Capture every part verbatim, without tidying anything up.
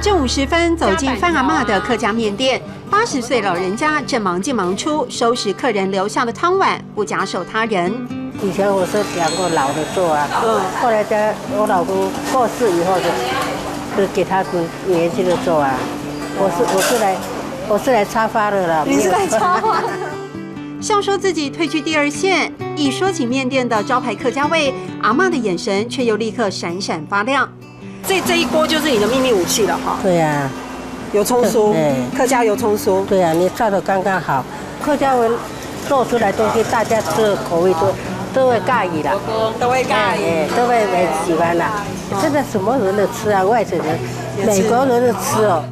正午时分，走进范阿嬷的客家面店，八十岁老人家正忙进忙出，收拾客人留下的汤碗，不假手他人。以前我是养过老的做啊，嗯后来在我老公过世以后就，就给他们年轻的做啊。我是我是来我是来插花的啦，你是来插花？笑说自己退居第二线，一说起面店的招牌客家味，阿嬷的眼神却又立刻闪闪发亮。这这一锅就是你的秘密武器了哈，对呀、油葱酥，对客家油葱酥。对呀、你炒的刚刚好，客家味做出来东西，大家吃的口味都都会介意啦。都会介意。哎，都会很喜欢啦。现在什么人都吃啊，外省人、美国人都吃哦。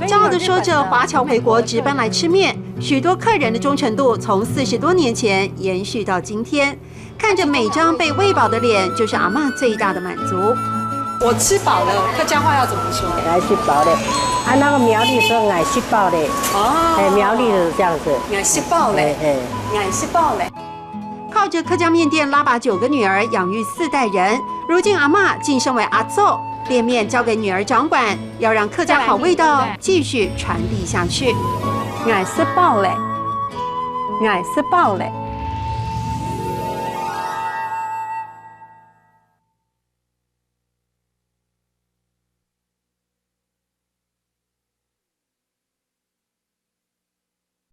骄傲地说着华侨回国直奔来吃面，许多客人的忠诚度从四十多年前延续到今天。看着每张被喂饱的脸，就是阿嬷最大的满足。我吃饱了，客家话要怎么说？来吃饱了，啊，那个苗栗说来吃饱了，哦哎，苗栗是这样子，俺吃饱嘞，哎哎。俺吃饱嘞。靠着客家面店拉拔九个女儿，养育四代人。如今阿嬷晋升为阿祖，店面交给女儿掌管，要让客家好味道继续传递下去。俺吃饱嘞，俺吃饱嘞。